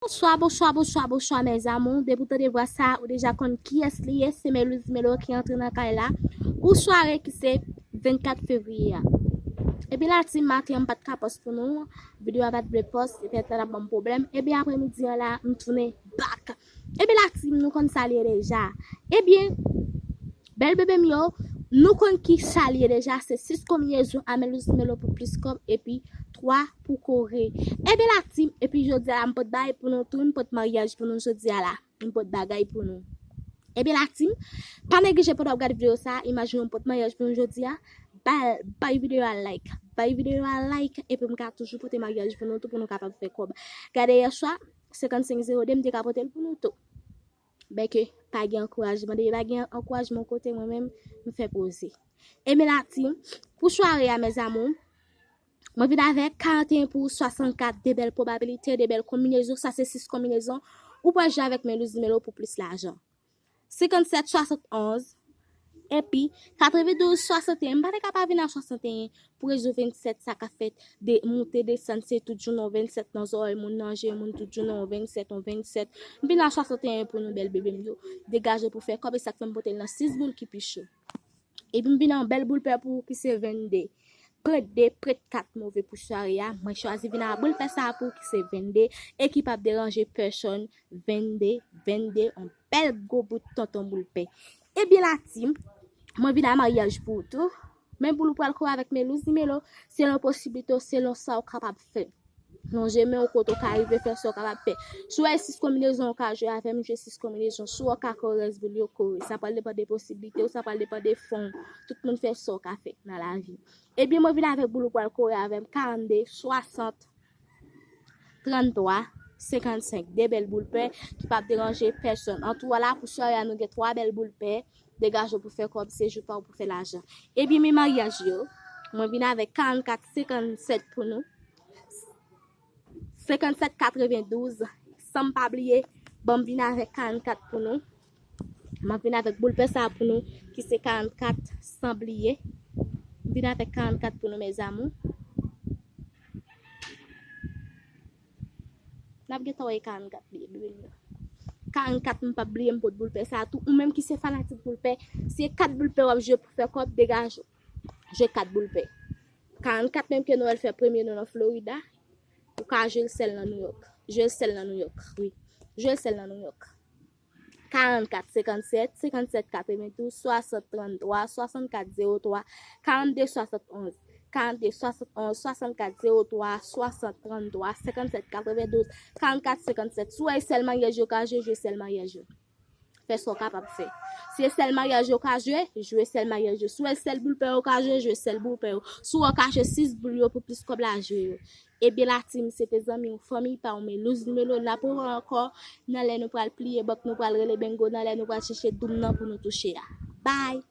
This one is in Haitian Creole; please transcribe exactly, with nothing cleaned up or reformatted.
Bonswa, bonswa, bonswa, bonswa, mes amours. Depi w tande vwa sa, ou deja konn kiyès li ye, se Melouz Melo ki antre nan kay la pou sware ki se vennkat fevriye a. Ebyen la team, maten an m pa t ka pòs pou nou, videyo a pa t vle pòs, se pèt la t ap ban m pwoblèm. Ebyen apremidi an la, m tounen back. Ebyen la team, nou konn sa l ye deja. Ebyen, bèl bebe m yo, nou konn ki sa l ye deja, se sis konbinezon a Melouz Melo pou plis kòb, epi twa pou kore. Ebyen la team, epi jodi a la m pot bagay pou nou tou, m pot maryaj pou nou jodi a la. M pot bagay pou nou. Ebyen la team, pa neglije pandan w ap gade videyo sa, imajine w pot maryaj pou nou jodi a, bay, bay videyo a like, bay videyo a like, epi m ka toujou pote maryaj pou nou tou pou nou kapab fè kòb. Gade yè swa, senkannsenk zewo de, m te ka pote l pou nou tou. Bèke pa gen ankourajman, depi pa gen ankourajman kote mwen menm, m fè poze. Ebyen la team, pou sware a, mes amours, mwen vin avèk karanteyen pou swasannkat, de bèl pwobabilite, de bèl konbinezon, sa se sis konbinezon, ou pral jwe avèk Melouz Melo pou plis lajan. Senkannsèt swasannonz, epi katrevendouz swasanteyen, m pa te ka pa vin a swasanteyen, pou rezon vennsèt sa k ap fèt, de moute desann, se tout jounen yon vennsèt nan zòrèy moun, nan je moun, tout jounen yon vennsèt, yon vennsèt. M vin a swasanteyen pou nou bèl bebe m yo. Degaje pou fè kòb, e sa k fè m pote l nan sis boul ki pi cho. Epi m vin a yon bèl boul pè pou ou ki se vennde. Prèt de, prèt kat move pou sware a. Mwen chwazi vin a boul pè sa a pou ou ki se vennde e ki p ap deranje pèsonn. Vennde, vennde, yon bèl gwo bout tonton boul pè. Ebyen la team, mwen vin a maryaj pou ou tou. Men boul ou pral kore avèk Melouz Melo, selon posiblite w, selon sa w kapab fè. Lonje men w kote w ka rive fè sa w kapab fè. Si w wè sis konbinezon w ka jwe avè m, jwe sis konbinezon. Si w wè w ka kore rès boul yo, kore. Sa pral depann de posiblite w, sa pral depann de fon w. Tout moun fè sa w ka fè nan lavi. Ebyen, mwen vin avèk boul ou pral kore avè m, karannde, swasant, tranntwa, senkannsenk. De bèl boul pè ki p ap deranje pèsonn. An tou a la, pou sware a, nou gen twa bèl boul pè. Degaje w pou fè kòb, se jou pa w pou fè lajan. Ebyen, men maryaj yo, mwen vin avèk karannkat senkannsèt pou nou. Senkannsèt katrevendouz, san m pa bliye, ban m vin avèk karannkat pou nou. M ap vin avèk boul pè sa pou nou, ki se karannkat, san bliye. M vin avèk karannkat pou nou, mes amours. N ap gentan wè karannkat li ye, bebe m yo. Karannkat, m p ap bliye, m pot boul pè sa tou. Ou menm ki se fanatik boul pè, si e kat boul pè w ap jwe pou fè kòb, degaje w. Jwe kat boul pè. Karannkat menm ke nou al fè premye nou nan Florida, ou ka jwe l sèl nan New York. Jwe l sèl nan New York, wi. Jwe l sèl nan New York. Karannkat senkannsèt, senkannsèt katrevendouz, swasant tranntwa, swasannkat zewo twa, karannde swasannonz, karannde swasannonz, swasannkat zewo twa, swasant tranntwa, senkannsèt katrevendouz, karannkat senkannsèt. Si w wè e sèl maryaj yo ka jwe, jwe sèl maryaj yo. Fè sa w kapab fè. Si e sèl maryaj yo ka jwe, jwe sèl maryaj yo. Si w wè sèl boul pè yo ka jwe, jwe sèl boul pè yo. Si w wè w ka jwe sis boul yo pou plis kòb la, jwe yo. Ebyen la team, se te zanmi w, fanmi pa w, Melouz Melo, n ap rewè ankò nan lè nou pral pliye bank, nou pral rele bengo, nan lè nou pral chèche doum nan pou nou touche a. Bye!